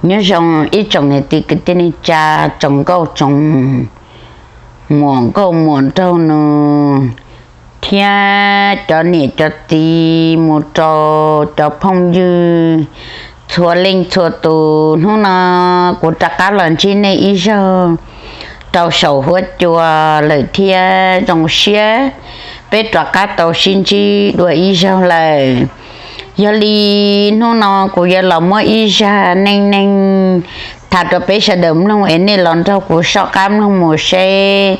Nyob zoo ib tsoom niam txiv kwv tij neej tsa, tsoom nkauj tsoom muam, nkauj muam nraug nus, thiab cov niam cov txiv mus rau cov phooj ywg txhua leej txhua tus. Hnub no kuv rov qab los ntsib nej ib zaug rau saum huab cua lawm thiab. Zoo siab peb rov qab tau sib ntsib dua ib zaug lawm. Yog li hnub no kuv yuav los muab ib zaj neej neeg tham rau peb sawv daws mloog es nej los nrog kuv soj qab mloog mus seb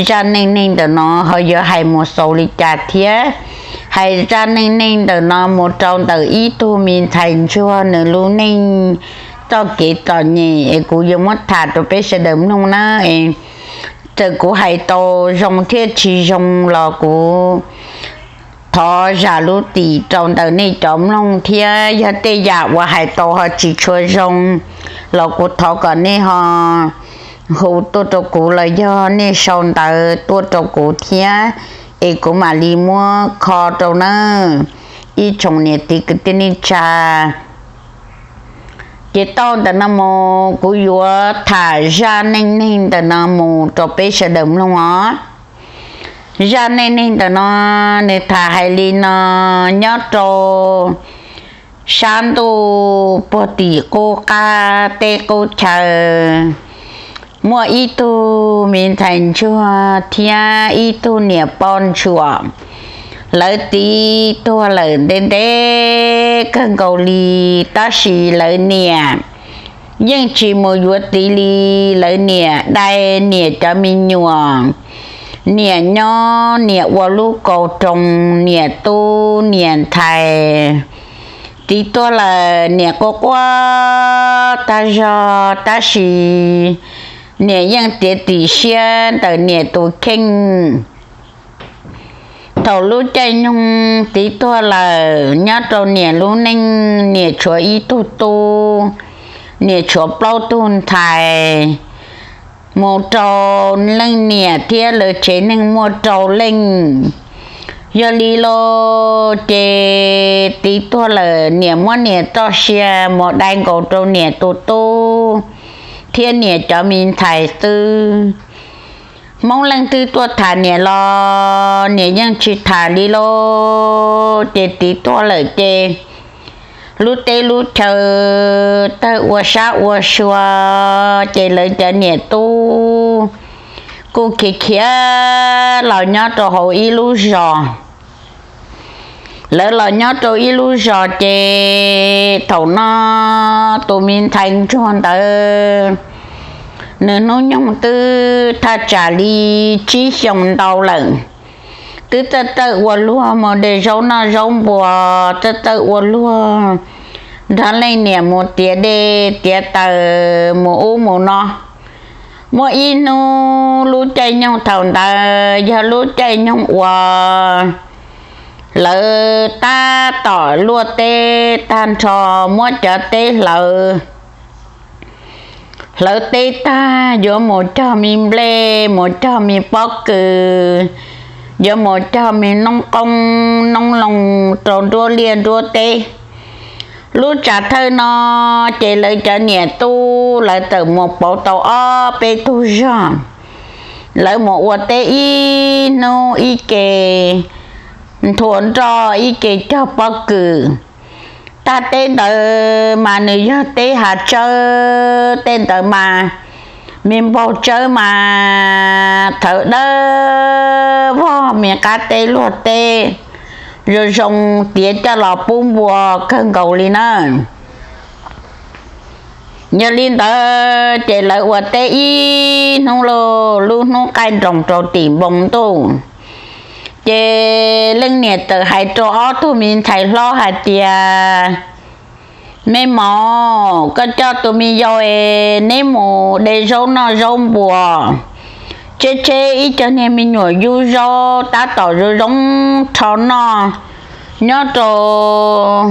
zaj neej neeg ntawm no ho yuav hais mus xaus li cas thiab. Hais zaj neej neeg ntawm no mus rau ntawm ib tug me ntxhais ntsuag nws lub neej txoj kev txom nyem es kuv yuav muab tham rau peb sawv daws mloog na. Txawm kuv hais tau zoo thiab tsis zoo los kuv thov zam lub txim rau ntawm nej cov mloog thiab. Yog tej yam uas hais tau ho tsis tshua zoo los kuv thov kom nej ho hu tuaj rau kuv los yog nej sau ntawv tuaj rau kuv thiab, es kuv mam li muab kho rau nawb ib tsoom niam txiv kwv tij neej tsa. Ces tau ntawm no mus kuv yuav tham zaj neej neeg ntawm no mus rau peb sawv daws mloog os. Zaj neej neeg ntawm no nws tham hais li no: nyob rau sab ntuj puag tim qub qab teb qub chaw, muaj ib tug me ntxhais ntsuag thiab ib tug niam poj ntsuam. Lawv txiv tuag lawm ntev ntev kawg nkaus li, tab sis lawv niam yeej tsis mus yuav txiv li. Lawv niam dai niam cov me nyuam, niam nyob niam ua lub kaus roos, niam tub niam ntxhais. Txiv tuag lawm niam quaj quaj tag zog, tab sis niam yeej txiav txim siab ntawm niam tus kheej. Thaum lub caij nyoog txiv tuag lawm, nyob rau niam lub neej niam tshuav ib tug tub, niam tshuav plaub tug ntxhais, mus rau leej niam thiab lawv tsev neeg muaj rau leej. Yog li los ces txiv tuag lawm, niam muab niam txoj sia mus dai nkaus rau niam tus tub thiab niam cov me ntxhais xwb. Hmoob leej twg tuaj tham niam los niam yeej tsis tham li lauj. Ces txiv tuag lawm ces lub teb lub chaw tawg ua sab ua sua, ces lawv cov niam tub kuj khiav khiav los nyob rau hauv ib lub zos. Lawv los nyob rau ib lub zos ces thaum no tus me ntxhais ntsuag ntawd nws hnub nyoog twb thaj tsam li tsib xyoos ntau lawm. Twb txawj txawj ua luag mus de zaub noj zaub npua, txawj txawj ua luag nrog leej niam mus tiav dej tiav taws mus ub mus no. Muaj ib hnub lub caij nyoog thaum ntawd yog lub caij nyoog uas lawv tab tom luaj teb tag nrho, muab cov teb hlawv. Hlawv teb tag yuav mus cog me nplej, mus cog me pob kws, yuav mus cog me noob qoob noob loo rau nruab liaj nruab teb. Lub tsam thawj no ces lawv cov niam tub lawv txawm mus pauv tau ob peb tug zog. Lawv mus ua teb ib hnub ib ke nthua nroj ib ke cog pob kws. Tag teb ntawd mas nws yog teb hav tsawb, tej ntawd mas me npaug tsawb mas thawv dawb vog me qab teb luag teb zoo zoo tiav coj los pub npua kawg nkaus li na. Yog li ntawd ces lawv ua teb ib hnub lauj, lub hnub qaij nroos rau tim npoo ntuj, ces leej niam txawm hais rau ob tug me ntxhais hlob hais tias, Me mos, koj coj tus me yau es neb mus de zaub noj zaub npua, tseb tseb ib co niag me nyuam yub zaub tab tom zoo zoo rho noj nyob rau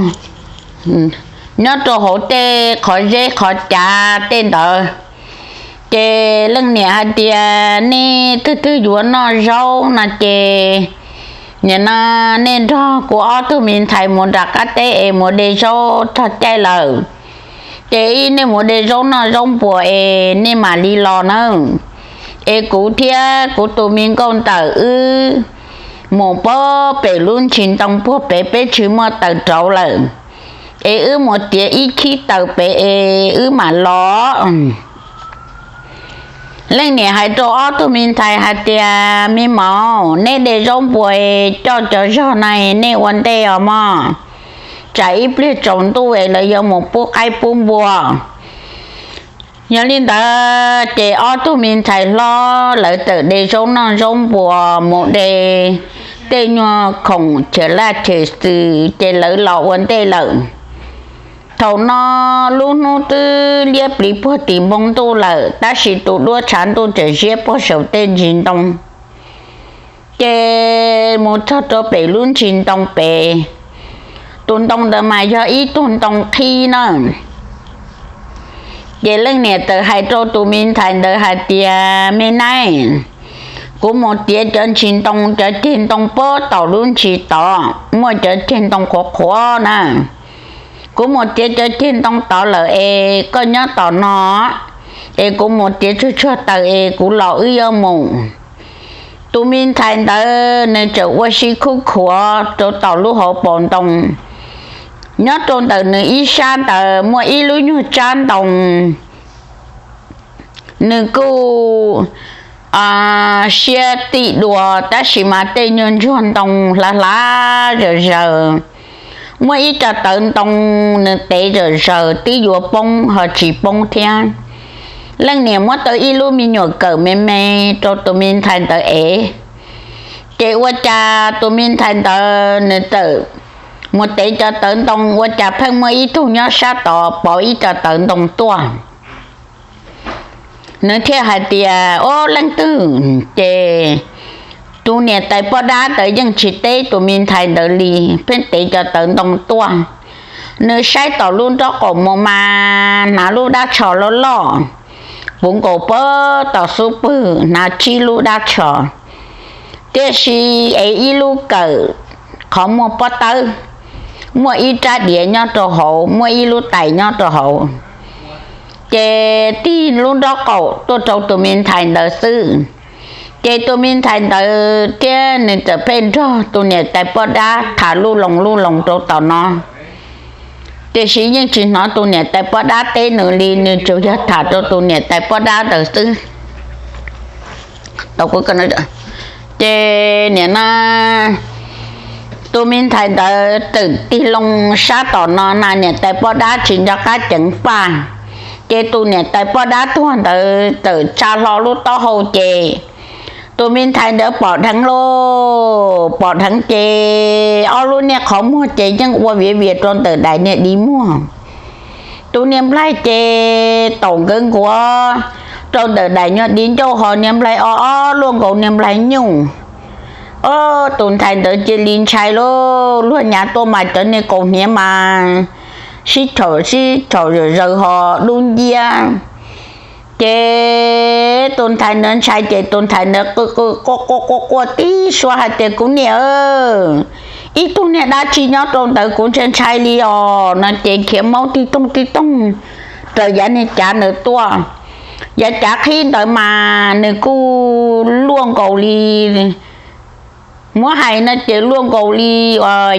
nyob rau hauv tej qhov zeb qhov cav tej ntawd. Ces leej niam hais tias, Nej twg twg yuav noj zaub no ces nim no nej nrog kuv ob tug me ntxhais mus nram qab teb es mus de zaub txog caij lawm. Ces ib nej mus de zaub noj zaub npuas es nej mam li los nawb. Es kuv thiab kuv tus me nkauj ntawm wb mus pem lub ntsis ntoo puag pem, peb tsis muaj taws rauv lawm, es wb mus tiav ib khib taws pem es wb mam los. Leej niam hais rau ob tug me ntxhais hais tias, Me maum, neb de zaub npuas coj cov zog na, nej ua ntej os mog, tsam ib pliag tsaus ntuj es lawv yuav mus pub qaib pub npua. Yog li ntawd ces ob tug me ntxhais hlob lawv txawm de zaub noj zaub npuas mus de tej nyuag khoom chaw laj chaw xwm ces lawv los ua ntej lawm. Thaum no lub hnub twb liab pliv puag tim npoo ntuj lawm, tab sis tus duab tshav ntuj tseem ziab puag saum tej ntsis ntoo. Ces mus txog rau pem lub ntsis ntoo pem, tus ntoo ntawd mas yog ib tug ntoo qhib na. Ces leej niam txawm hais rau tus me ntxhais ntawd hais tias, Me nab, kuv mus tiav cov ntsis ntoo, cov ceg ntoo puag tom lub ntsis tod, muaj cov ceg ntoo qhuav qhuav na. Kuv mus tiav cov ceg ntoo tod lawm es koj nyob tom no, es kuv mus tiav tsuag tsuag taws es kuv los wb yuav mus. Tus me ntxhais ntawd nws tseem ua si khuj khuav rau tom lub hauv paus ntoo. Nyob rau ntawm nws ib sab ntawd muaj ib lub nyuag tsab ntoo, nws kuj siab txij dua, tab sis mas tej nyuag ntsuag ntoo hlav hlav zom zaws. Muaj ib co tawv ntoo nws tev zom zaws, twb yuav poob ho tsis poob thiab. Leej niam muab tau ib lub me nyuam kawm me me rau tus me ntxhais ntawd ev. Ces ua cas tus me ntxhais ntawd nws txawm mus tev cov tawv ntoo, ua cas pheej muaj ib tug nyob sab tod pov ib co tawv ntoo tuaj. Nws thiaj hais tias, Ob, leej twg? Ces tus niam tais poj dab ntawd yeej tsis teb tus me ntxhais ntawd li, pheej tev cov tawv ntoo tuaj. Nws saib tom lub nraub qaum mus mas hnav lub dab tsho loj loj, puv nkaus pag tom xub pwg hnav tsib lub dab tsho, tiam sis ev ib lub kawm qhov muag pob tawb, muaj ib rab diav nyob rau hauv, muaj ib lub tais nyob rau hauv. Ces tig lub nraub qaum tuaj rau tus me ntxhais ntawd xwb. Ces tus me ntxhais ntawd thiab nws txawm pheej nrog tus niam tais poj dab tham luj loos luj loos rau tom no. Tiam sis yeej tsis hnov tus niam tais poj dab teb nws li, nws tsuas yog tham rau tus niam tais poj dab ntawd xwb. Ces nim no tus me ntxhais ntawd txawm tig loo sab tom no na, niam tais poj dab tsis nco qab ceev faj. Ces tus niam tais poj dab tuag ntawd txawm tsa hlo lub taub hau ces tus me ntxhais ntawd pom dheev lauj, pom dheev ces ob lub niag qhov muag ces yeej ua viav vias rau ntawm daim niag di muag. Tus niag nplaig ces taum nkawd nkuav rau ntawm daim nyuag di ncauj, ho niag nplaig o o luaj nkaus niag nplaig nyuj. Ob, tus ntxhais ntawd cia li ntshai lauj, luag nyav tuaj mas cov niag kaus hniav mas sib thaum sib thaum zom zaws ho dub nciab. Ces tus ntxhais ntawd ntshai ces tus ntxhais ntawd qw qw quaj quaj quaj quaj tib suab hais tias, Kuv niam, ib tug niag dab tsi nyob rau ntawd kuv ntshai ntshai li os, no ces khiav maub tib toog tib toog raws yav niag cav ntawd tuaj. Yav cav qhib ntawd mas nws kuj luaj nkaus li, muab hais no ces luaj nkaus li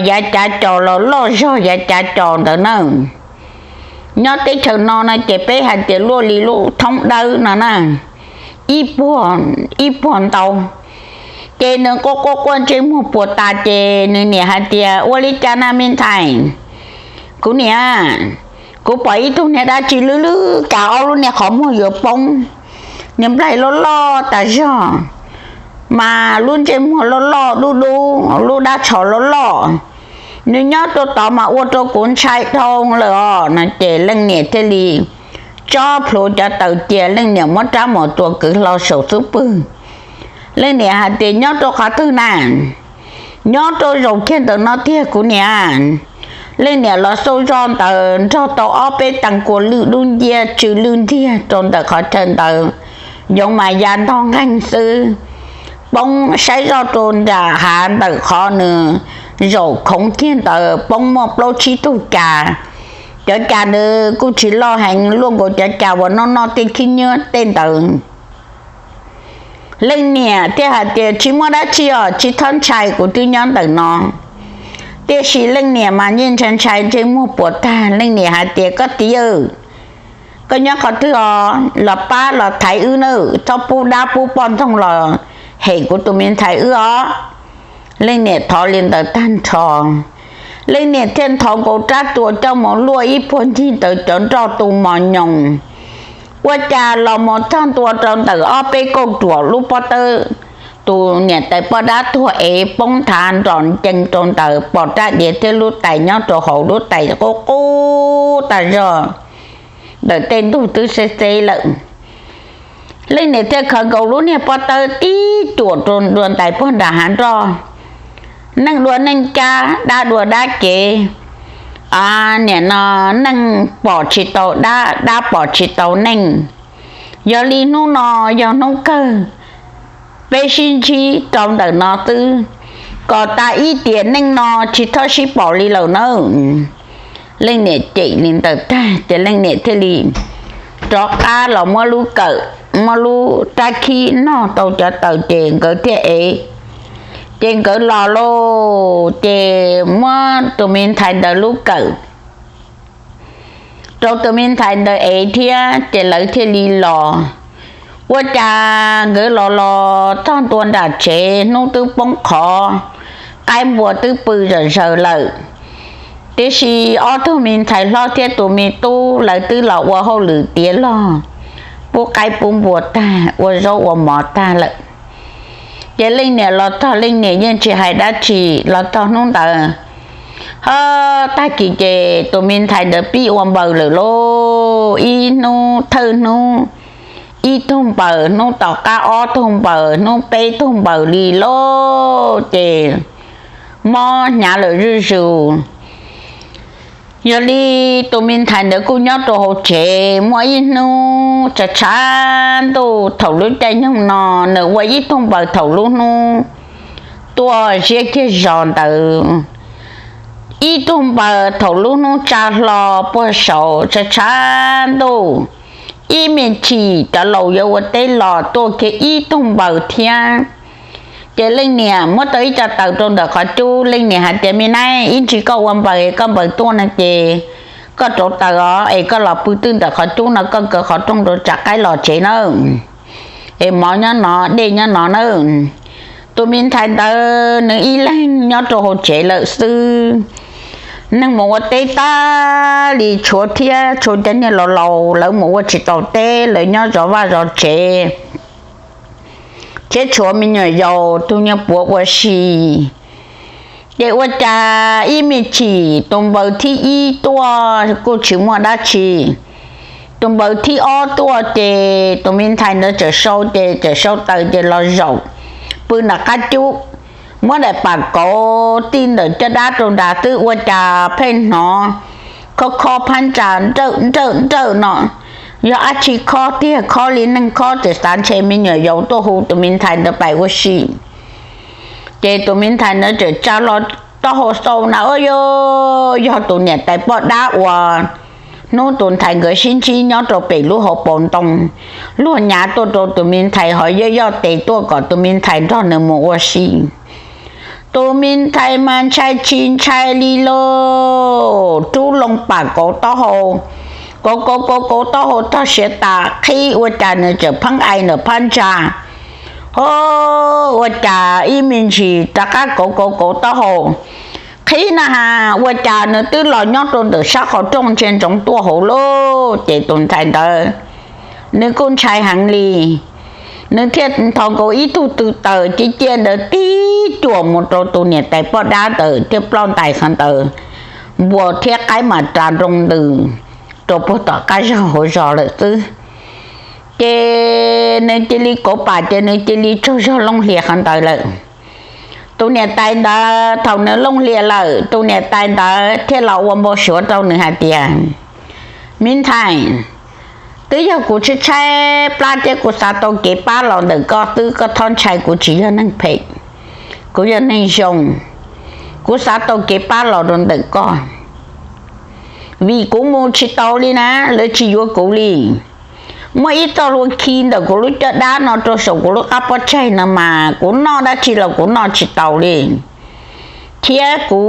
yav cav cos los loj zog yav cav cos ntawd na. Nyob teb chaws no no ces peb hais tias luaj li lub thoob dawb no na, ib puag ntau. Ces nws quaj quaj quaj ntsej muag puas tas ces nws niam hais tias, Ua li cas na me ntxhais? Kuv niam, kuv pom ib tug niag dab tsi lwj lwj kas ob lub niag qhov muag yuav poob, niag nplaig loj loj tas zog, mas lub ntsej muag loj loj dub dub, lub dab tsho loj loj, nws nyob rau tod mas ua rau kuv ntshai dhau lawm os, no ces leej niam thiaj li tso plhuav cov taws cia, leej niam muab rab mos txuas kwv hlo saum xub pwg. Leej niam hais tias, Nyob rau qhov twg na? Nyob rau zaum kiag ntawm no tiag kuv niam. Leej niam los xauj zoj ntawd nrog tau ob peb tee kua lwj dub nciab tsw lwj ntiag rau ntawm qhov chaw ntawd, yoov mas ya ntog nqeeg xwb. Poob saib zoj rau nram hav ntawm qhov nws zaum khoov kiag ntawd poob muaj plaub tsib tug cas Cov cas nws kuj tsis loj heev, luaj nkaus cov cas uas noj noj tej khib nyiab tej ntawd. Leej niam thiaj hais tias, Tsis muaj dab tsi os, tsis txhob ntshai, kuv twb nyob ntawm no. Tiam sis leej niam mas yeej ntshai ntshai ntsej muag puas tag. Leej niam hais tias, Koj txiv, koj nyob qhov twg os? Los pab los thaiv wb nawb, txhob pub dab pub poj ntxoog los hem kuv tus me ntxhais wb os. Leej niam thov li ntawd tag nrho, leej niam thiaj nthos nkaus rab txuas coj mus luaj ib puag ncig ntawd cov nroj tu mos nyoos. Ua cas los mus txog ntua rau ntawm ob peb kauj ruam, lub pob tawb, tus niam tais poj dab tuag ev poob nthav nros ncees rau ntawd, pom rab diav thiab lub tais nyob rau hauv, lub tais qub qub tag zog ntawm tej ntug twb xeb xeb lawm. Leej niam thiaj khaws nkaus lub niag pob tawb tib cuam rau dua ntais puag nram hav nroj. Neeg dua neeg cab, dab dua dab cev, nim no neeg pom tsis tau dab, dab pom tsis tau neeg. Yog li hnub no yog hnub kawg, peb sib ntsib rau ntawm no xwb, kom tas ib tiam neej no tsis txhob sib pom li lawm nawb. Leej niam cem li ntawd tag ces leej niam thiaj li rov qab los muab lub kawm, muab lub rab khib noj tau cov taws ces nkawd thiaj ev. Ces nkawd los lauj, ces muab tus me ntxhais ntawd lub kawm rau tus me ntxhais ntawd ev thiab ces lawv thiaj li los. Ua cas nkawd los los txog ntua nram tsev, hnub twb poob qho, qaib npua twb pw zom zaws lawm. Tiam sis ob tug me ntxhais hlob thiab tus me tub lawv twb los ua hauj lwm tiav log, pub qaib pub npua tag, ua zaub ua mov tag lawm. Ces leej niam los txog, leej niam yeej tsis hais dab tsi. Los txog hnub ntawd, ho tag kis ces tus me ntxhais ntawd pib ua npaws lawm lauj. Ib hnub thawj hnub ib tug npaws, hnub tom qab ob tug npaws, hnub peb tug npaws li lauj. Ces mob hnyav lawm zuj zus. Yog li tus me ntxhais ntawd kuj nyob rau hauv tsev. Muaj ib hnub tshav tshav ntuj thaum lub caij nyoog no, nws ua ib tug npaws thaum lub hnub tuaj ziab kiag zos ntawd. Ib tug npaws thaum lub hnub tsa hlo puag saud tshav tshav ntuj, ib me chim cov laus yuav ua teb los tuaj kiag ib tug npaws thiab. Ces leej niam muab tau ib co taws rau ntawm qhov cub, leej niam hais tias, Me nab, ib ntsis koj ua npaws, koj npaws tuaj no ces koj rauv taws os, es koj los pw twj ntawm qhov cub no, koj kaw qhov rooj rau tsam qaib los tsev na, es mov nyob no, dej nyob no na. Tus me ntxhais ntawd nws ib leeg nyob rau hauv tsev lawm xwb. Neeg mus ua teb tas li, tshuav thiab tshuav cov niag laus laus, lawv mus ua tsis tau teb, lawv nyob zov vaj zov tsev, thiab tshuav me nyuam yaus tus nyuag puav ua si. Ces ua cas ib me chim tus npaws thib ib tuaj kuj tsis muaj dab tsi. Tus npaws thib ob tuaj ces tus me ntxhais ntawd txawm sau, ces txawm sau taws ces los zaum pw nram qab cub, muab daim pam kauv tij ntawm caj dab rau nrad xwb, ua cas pheej hnov khob khob phab ntsa nrawj nrawj nrawj no. Yog dab tsi khob tiag, khob li neeg khob, txawm xav ntshe me nyuam yaus tuaj hu tus me ntxhais ntawd pais ua si. Ces tus me ntxhais ntawd txawm tsa hlo taub hau xauj na, o, yog tus niam tais poj dab uas hnub tus ntxhais nkawd sib ntsib nyob rau pem lub hauv paus ntoo, luag nyav tuaj rau tus me ntxhais ho yoj yoj tes tuaj kom tus me ntxhais nrog nws mus ua si. Tus me ntxhais mas ntshai tsis ntshai li lauj, rub loo pam kauv taub hau, kauv kauv kauv kauv taub hau txog siav tas, qhib ua cas nws txawm pheej ai ntawm phab ntsa. Ho ua cas ib me ntsis rov qab kauv kauv kauv taub hau, qhib na has, ua cas nws twb los nyob rau ntawm sab qhov rooj ntsia ntsoov tuaj hauv lauj. Ces tus ntxhais ntawd nws kuj ntshai heev li, nws thiaj nthos nkaus ib tug tw taws ciaj ciaj ntawd tib cuam mus rau tus niam tais poj dab ntawd thiaj ploj ntais qhov ntawd. Npua thiab qaib mas ras nroo ntws rau puag tom qab zog hauv zos lawm xwb. Ces nws cia li kauv pam, ces nws cia li tsaug zog looj hlias qhov ntawd lawm. Tus niam tais ntawd thaum nws looj hlias lawm, tus niam tais ntawd thiaj los ua npau suav rau nws hais tias, Me ntxhais, twb yog kuv tshaib tshaib plab thiab kuv xav tau kev pab los ntawm koj xwb, koj txhob ntshai, kuv tsis yog neeg phem, kuv yog neeg zoo, kuv xav tau kev pab los rau ntawm koj. vim kuv mus tsis taus li na, lawv tsis yuav kuv li. Muaj ib txoj hlua khi ntawm kuv lub caj dab no rau saum kuv lub qab pob tsaig no mas kuv noj dab tsi los kuv noj tsis taus li, thiab kuv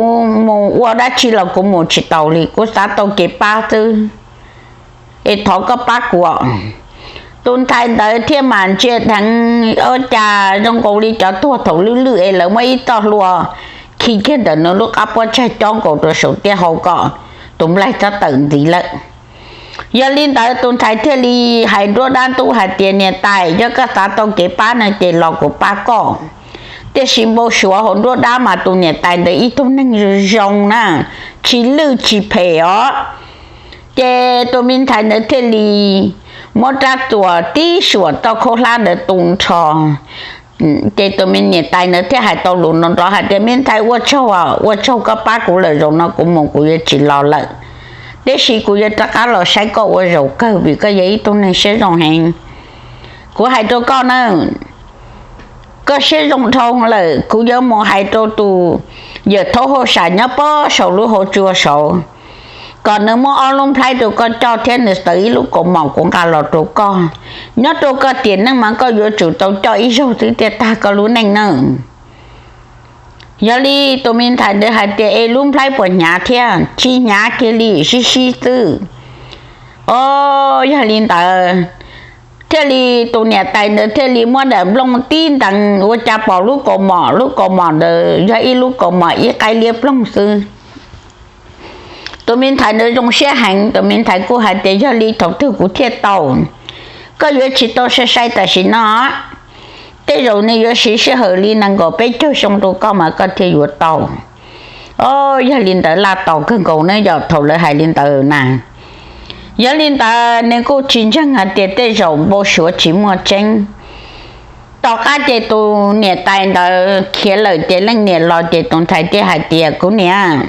mus ua dab tsi los kuv mus tsis taus li, kuv xav tau kev pab xwb, es thov koj pab kuv. Tus ntxhais ntawd thiaj mam ntsia dheev, ua cas zoo nkaus li cov tuag thaum lwj lwj es lawv muab ib txoj hlua khi kiag ntawm nws lub qab pob tsaig cob nkaus rau saum tiaj hau kom tus nplaig txhob tawm ntxiv lawm. Yog li ntawd tus ntxhais thiaj li hais nruab dab ntub hais tias, niam tais, yog koj xav tau kev pab no ces los kuv pab koj. Tiam sis npau suav hauv nruab dab mas tus niam tais ntawd ib tug neeg zoo na, tsis lwj tsis phem os. Ces tus me ntxhais ntawd thiaj li muab rab txuas tib suam txoj khaub hlab ntawd tu nrho. Ces tus me niam tais ntawd thiaj hais tau lus nrov nrov hais tias, me ntxhais, ua tsaug, ua tsaug koj pab kuv lawm, zaum no kuv mus kuv yuav tsis los lawm. Tiam sis kuv yuav rov qab los saib koj ua zaum kawg vim koj yog ib tug neeg siab zoo heev. Kuv hais rau koj na, koj siab zoo dhau lawm, kuv yuav mus hais rau tus yawm thaub hauj sam nyob pem saum lub hauv tsua saud, kom nws muab ob lub nplhaib rau koj coj thiab nws xaws ib lub kaus mom kuv nqa los rau koj. Nyob rau koj tiam neej mas koj yuav tsum tau coj ib zaug xwb thiaj tag koj lub neej nawb. Yog li tus me ntxhais ntawd hais tias, es lub nplhaib puas hnyav thiab? Tsis hnyav kiag li, sib sib xwb. Os, yog li ntawd thiaj li tus niam tais ntawd thiaj li muab daim nplooj tib ntees, ua cas pom lub kaus mom, lub kaus mom ntawd yog ib lub kaus mom ib qaib liab ploog xwb. Tus me ntxhais ntawd zoo siab heev, tus me ntxhais kuj hais tias, yog li thaum twg kuv thiaj tau? Koj yuav tsis tau sai sai tam sim no, tej zaum nws yuav siv sij hawm li nees nkaum peb caug xyoo rau koj mas koj thiaj yuav tau. Os, yog li ntawd laj tau kawg nkaus ne yom, thaum lawv hais li ntawd na. Yog li ntawd nws kuj tsis ntseeg hais tias tej zaum npau suav tsis muaj tseeb. Tom qab ces tus niam tais ntawd khiav lawm ces leej niam los ces tus ntxhais thiaj hais tias, kuv niam,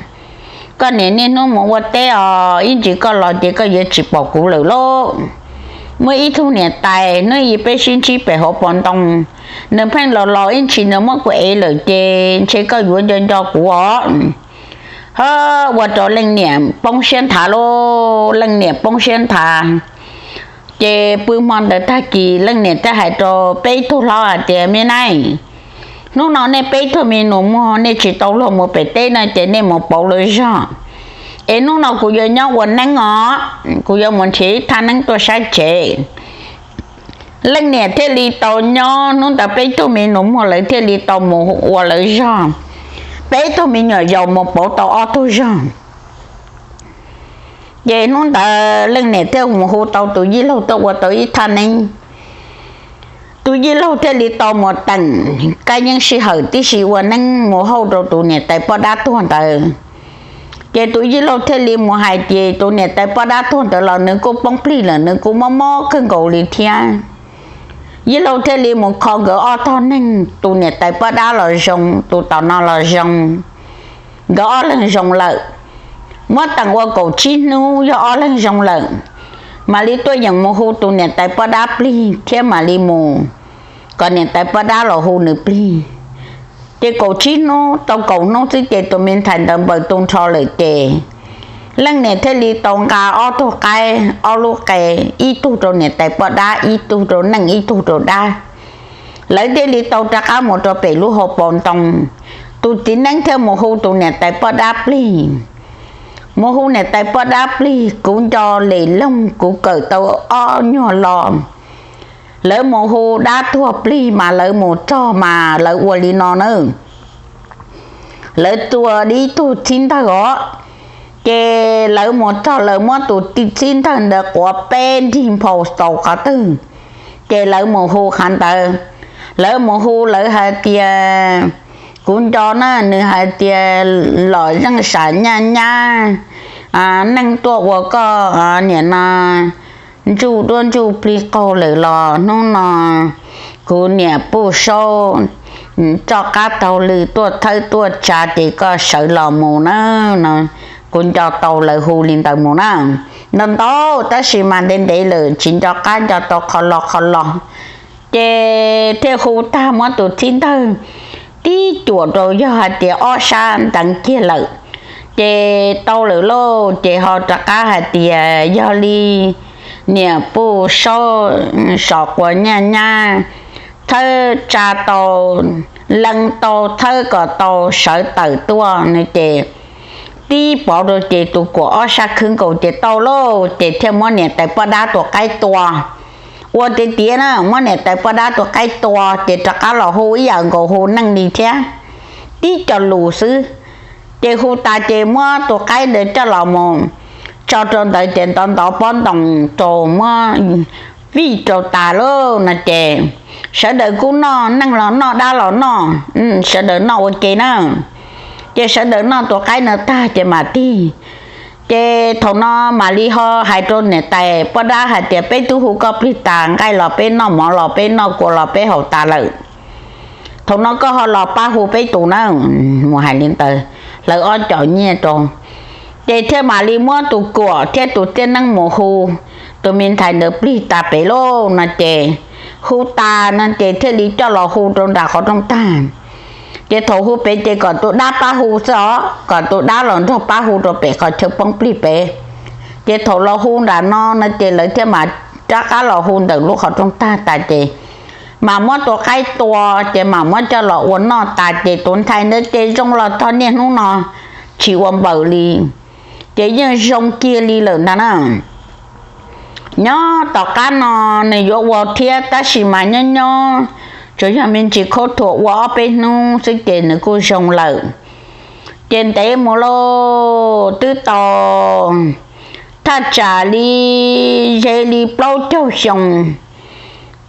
koj niam niaj hnub mus ua teb os, ib ntsis koj los ces koj yuav tsis pom kuv lawm lauj. Muaj ib tug niam tais hnub ib peb sib ntsib pem hauv pos ntoo, nws pheej los los ib ntsis nws muab kuv ev lawm ces ntshe koj yuav nco nco kuv os. Ho ua rau leej niam poob siab nthav lauj, leej niam poob siab nthav. Ces pw hmo ntawd tag kis leej niam thiaj hais rau peb tug hlob hais tias, me nab, hnub no nej peb tug me nus muag nej tsis tau luag mus pem teb no ces nej mus pauv lawv zog, es hnub no kuv yuav nyob ua neeb os, kuv yuav mus nrhiav ib thaj neeb tuaj saib tsev. Leej niam thiaj li tau nyob, hnub ntawd peb tug me nus muag lawv thiaj li tau mus ua lawv zog. Peb tug me nyuam yaus mus pauv tau ob tug zog. Ces hnub ntawd leej niam thiaj mus hu tau tus yij laug tuaj ua tau ib thaj neeb. Tus yij laug thiaj li tau mus teem kab yeeb sij hawm tib si ua neeb mus hauj rau tus niam tais poj dab tuag ntawd. Ces tus yij laug thiaj li mus hais tias tus niam tais poj dab tuag ntawd los nws kuj poob plig lawm, nws kuj mob mob kawg nkaus li thiab. Yij laug thiaj li mus kho nkawd ob tog neeg, tus niam tais poj dab los zoo, tus tom no los zoo, nkawd ob leeg zoo lawm. Muab teem ua kaum tsib hnub yog ob leeg zoo lawm, mam li tuaj yeem mus hu tus niam tais poj dab plig thiab mam li mus kom niam tais poj dab los hu nws plig. Ces kaum tsib hnub tau kaum hnub xwb ces tus me ntxhais ntawd npaws tu nrho lawm ces leej niam thiaj li tau nqa ob tug qaib ob lub qe, ib tug rau niam tais poj dab, ib tug rau neej, ib tug rau dab. Lawv thiaj li tau rov qab mus rau pem lub hauv paus ntoo. Tus txiv neeb thiaj mus hu tus niam tais poj dab plig. Mus hu niam tais poj dab plig, kuv nco lem loog kuv kawm tau ob nyuag lo. Lawv mus hu dab tuag plig mas lawv mus txog mas lawv ua li no na. Lawv tua ib tug txhib ntawg os, ces lawv mus txog lawv muab tus txhib ntawg ntawd quav peb nrig nphau xaus qhov twg, ces lawv mus hu qhov ntawd. Lawv mus hu lawv hais tias, kuv nco na, nws hais tias los zeej sam nyaj nyab, neej tuaj ua koj niam no ntsuj duab ntsuj plig qaug lawm los hnub no kuv niam puj saub txoj qab taug lw tuaj thawb tuaj tsa ces koj sawv los mus na. Kuv nco tau lawv hu li ntawd mus na. Nto ntau tab sis mas ntev ntev lawm tsis nco qab nco tau qhov lo qhov lo. Ces thiaj hu tag muab tus txhib ntawg tib cuam rau yog hais tias ob sab nteev kiag lawm. Ces tau lawm lauj, ces ho rov qab hais tias yog li niam puj saub sov quas nyaj nyab, thawb tsa tau, leej tau thawb kom tau sawv tawm tuaj no ces tib pov rau ces tus kuam ob sab khwb nkaus ces tau lauj, ces thiaj muab niam tais poj dab tus qaib tua. Ua tiav tiav na, muab niam tais poj dab tus qaib tua ces rov qab los hu ib yam nkaus hu neej li thiab, tib co lus xwb. Ces hu tas ces muab tus qaib ntawd coj los mus tso rau ntawd ces ntov ntov pob ntoos rau muab vij rau tas lauj no ces sawv daws kuj noj, neeg los noj, dab los noj, sawv daws noj ua ke na. Ces sawv daws noj tus qaib no tag ces mam tig. Ces thaum no mam li ho hais rau niam tais poj dab hais tias peb twb hu koj plig tas, nqaij los peb noj, mov los peb noj, kua los peb haus tas lawm. Thaum no koj ho los pab hu peb tus na, mus hais li ntawd, lawv ob co nyiaj rau. Ces thiaj mam li muab tus kuam thiab tus txiaj neeb mus hu tus me ntxhais ntawd plig tas pem lauj no ces hu tas no ces thiaj li coj los hu rau nram qhov rooj tag. Ces thaum hu pem ces kom tus dab pab hu xwb os, kom tus dab los nrog pab hu rau pem qhov chaw poob plig pem. Ces thaum los hu nram no no ces lawv thiaj mam rov qab los hu ntawm lub qhov rooj tag tas ces mam muab tus qaib tua, ces mam muab coj los ua noj tas ces tus ntxhais ntawd ces zoo los txog niaj hnub no tsis ua npaws li, ces yeej zoo kiag li lawm ntag na. Nyob tom qab no nws yuav ua thiab tab sis mas nyob nyob tsuas yog me ntsis khaub thuas ua ob peb hnub xwb ces nws kuj zoo lawm. Ces ntev mus lauj, twb tau thaj tsam li ze li plaub caug xyoo,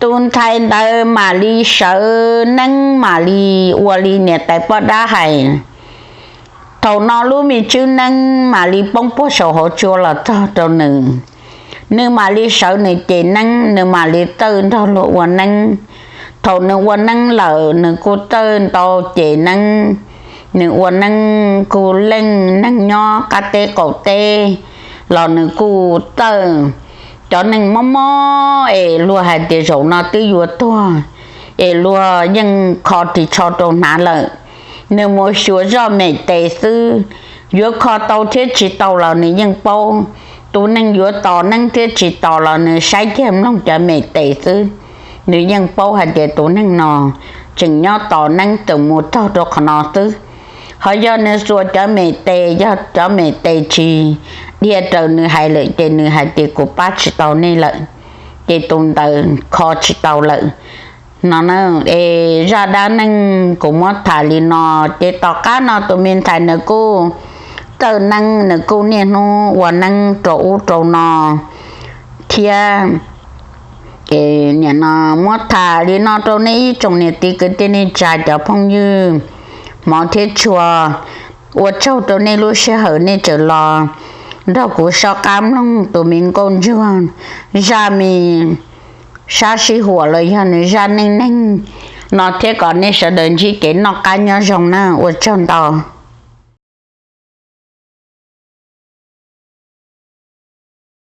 tus ntxhais ntawd mam li sawv neeb, mam li ua li niam tais poj dab hais. Thaum no lub me tswb neeb mam li poob puag saum hauv tsua los txog rau nws. Nws mam li sawv nws cem neeb, nws mam li txawj nrog luag ua neeb. Thaum nws ua neeb lawm nws kuj txawj ntau cem neeb. Nws ua neeb kuj leej neeg nyob qab teb qaum teb los nws kuj txawj. Cov neeg mob mob es luag hais tias zaum no twb yuav tuag, es luag yeej kho ris tsho rau hnav lawm, nws mus xyuas zoj mem tes xwb, yuav kho tau thiab tsis tau los nws yeej paub. Tus neeg yuav tos neeb thiab tsis tos los nws saib kiag mloog cov mem tes xwb, nws yeej paub hais tias tus neeg no tseem nyob tos neeb tseem mus txog rau qhov no xwb. Ho yog nws xuas cov mem tes, yog cov mem tes tsis dhia raws nws hais lawm ces nws hais tias kuv pab tsis tau nej lawm, ces tus ntawd kho tsis tau lawm no. Es zaj dab neeg kuv muab tham li no, ces tom qab no tus me ntxhais nws kuj txawj neeb, nws kuj niaj hnub ua neeb rau ub rau no thiab. Nim no muab tham li no rau nej ib tsoom niam txiv kwv tij neej tsa cov phooj ywg hmov thiab tshua. Ua tsaug rau nej lub sij hawm nej tseem los nrog kuv soj qab mloog tus me nkauj ntsuag zaj me sab sij huam los yog nws zaj neej neeg no thiab kom nej sawv daws ntsib kev noj qab nyob zoo na. Ua tsaug ntau.